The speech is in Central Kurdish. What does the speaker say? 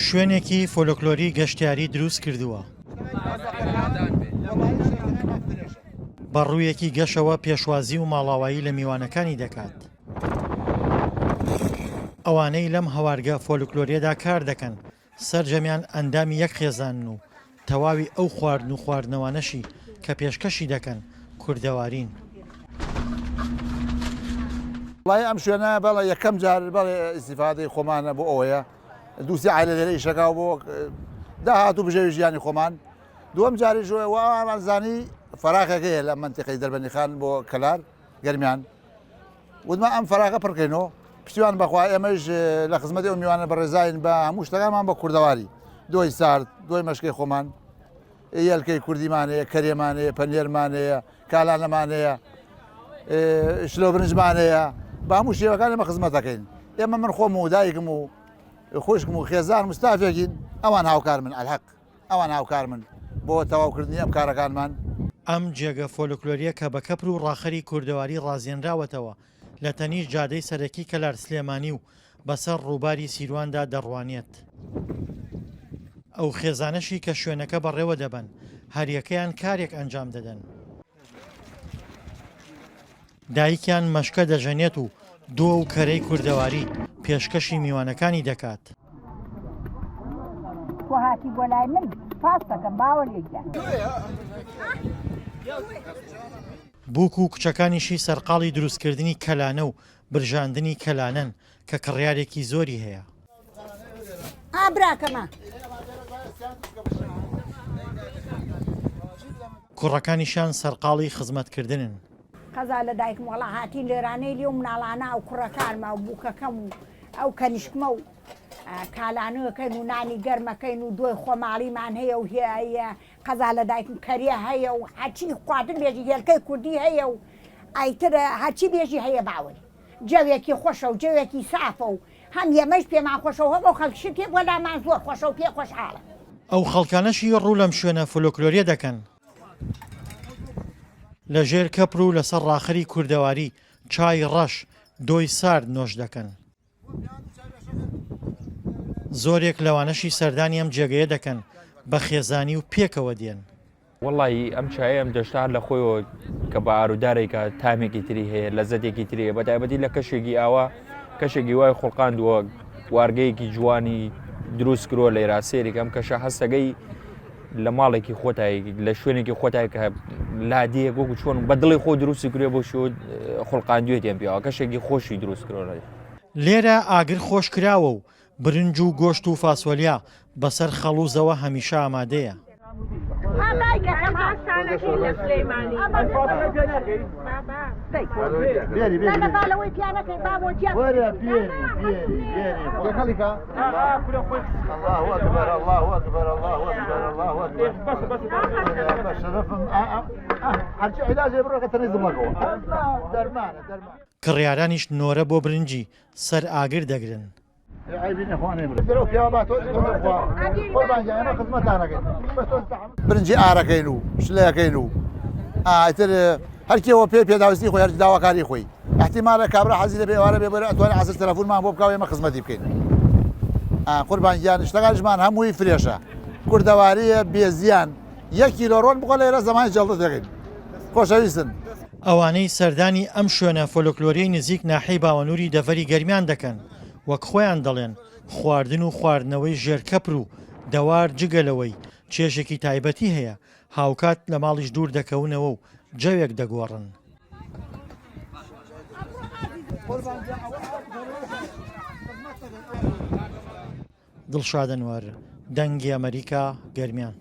شوێنێکی فۆلکلۆری گەشتیاری دروست کردووە. بە ڕوویەکی گەشەوە پێشوازی و ماڵاوایی لە میوانەکانی دەکات. ئەوانەی لەم هەوارگە فۆلکلۆریەدا کار دەکەن سەرجەمیان ئەندامی یەک خێزانن و تەواوی ئەو خواردن و خواردنەوانەشی کە پێشکەشی دەکەن کوردەوارین. وەڵایی ئەم شوێنە بەڵێ یەکەم جار بەڵێ ئیستیفادەی خۆمانە بۆ ئەوەیە دووسێ عایلە لێرە ئیشەکا و بۆ داهات و بژێوی ژیانی خۆمان دووەم جاریش وامان زانی فەراغێک هەیە لە مەنتیقەی دەربەندیخان بۆ کەلار گەرمیان وتمان ئەم فەراغە پڕکەینەوە پشتیوان بەخوا ئێمەش لە خزمەتی ئەو میوانە بەڕێزاین بە هەموو شتەکانمان بە کوردەواری دۆی سارد دۆی مەشکەی خۆمان یەلکەی کوردیمان هەیە کەرێمان هەیە پەنێرمان هەیە کالانەمان هەیە شلۆ برنجمان هەیە بە هەموو شێوەکان ئێمە خزمەت دەکەین ئێمە من خۆم و دایکم و خوشکم و خێزان مستافێکین ئەوان هاوکار من ئەلحەق ئەوان هاوکارمن بۆ تەواوکردنی ئەم کارەکانمان. ئەم جێگە فۆلکلۆرییە کە بە کەپر و ڕاخەری کوردەواری ڕازێنراوەتەوە، لە تەنیشت جادەی سەرەکی کەلار سلێمانی و بەسەر ڕووباری سیرواندا دەڕوانێت. ئەو خێزانەشی کە شوێنەکە بەڕێوە دەبەن، هەریەکەیان کارێک ئەنجام دەدەن. دایکیان مەشکە دەژەنێت و دۆ و کەرەی کوردەواری پێشکەشی میوانەکانی دەکات. تۆ هاتی بۆ لای من سپاست دەکەم باوە لێ گیان. بووک و کچەکانیشی سەرقاڵی دروستکردنی کەلانە و برژاندنی کەلانەن کە کڕیارێکی زۆری هەیە. ئا براکەمە. کوڕەکانیشیان سەرقاڵی خزمەتکردنن. قەزا لە دایکم وەڵا هاتین لێرانەی لێ و مناڵانە و کوڕەکانما و بووکەکەم و ئەو کەنیشکمە و کالانەکەین و نانی گەرمەکەین و دۆی خۆماڵیمان هەیە و هەیە قەزا لە دایکم کەریە هەیە و هەرچی خواردن بێژی هێلکەی کوردی هەیە و ئەیتر هەرچی بێژی هەیە باوەری جەوێکی خۆشە و جەوێکی سافە و هەم ئێمەش پێمان خۆشە و هەم ئەو خەڵکیشە پێ بۆ لامان زۆر خۆشە و پێ خۆشحاڵە. ئەو خەڵکانەشی ڕوو لەم شوێنە فۆلکلۆریە دەکەن، لە ژێر کەپر و لەسەر ڕاخەری کوردەواری چای ڕەش، دۆی سارد نۆش دەکەن. زۆرێک لەوانەشی سەردانی ئەم جێگەیە دەکەن بە خێزانی و پێکەوە دێن. وەڵایی ئەم چایە ئەم دەشتە هەر لە خۆیەوە کە بە ئارودارێکە تامێکی تری هەیە لەزەتێکی تری هەیە بە تایبەتی لە کەشێکی ئاوا کەشێکی وای خوڵقاندووە وارگەیەکی جوانی دروست کرووە لێرا سێریک ئەم کەشە هەستەکەی لە ماڵێکی خۆتای لە شوێنێکی خۆتای کە لادیەک وەکو چۆن بە دڵی خۆ دروستی کرێ بۆ شۆ خوڵقاندوێتیان پیاوە کەشێکی خۆشی دروست کرۆ لێرە ئاگر خۆش کراوە و برنج و گۆشت و فاسۆلیا بەسەر خەڵوزەوە هەمیشە ئامادەیە. کڕیارانیش نۆرە بۆ برنجی سەر ئاگر دەگرن. برنجی ئارەکەین و شلەکەین و ئیتر هەرکێەوە پێ پێداویستی خۆی هەر داواکاری خۆی احتیمالە کابرا حەزی لە بێوارە بێ بەرە ئەتوانێت عەسر تەلەفۆنمان بۆ بکاو ئێمە خزمەتی بکەین قوربان گیان شتەکانیشمان هەمووی فرێشە کوردەواریە بێزیان یەک کیلۆ ڕۆن بخۆ لێرە زەمانی جەڵدە دەکەین خۆشەویستن. ئەوانەی سەردانی ئەم شوێنە فۆلکلۆریەی نزیک ناحیەی باوەنوری دەڤەری گەرمیان دەکەن، وەک خۆیان دەڵێن خواردن و خواردنەوەی ژێر کەپر و دەوار جگە لەوەی چێژێکی تایبەتی هەیە، هاوکات لە ماڵیش دوور دەکەونەوە و جەوێک دەگۆڕن. دڵشاد ئەنوەر، دەنگی ئەمەریکا، گەرمیان.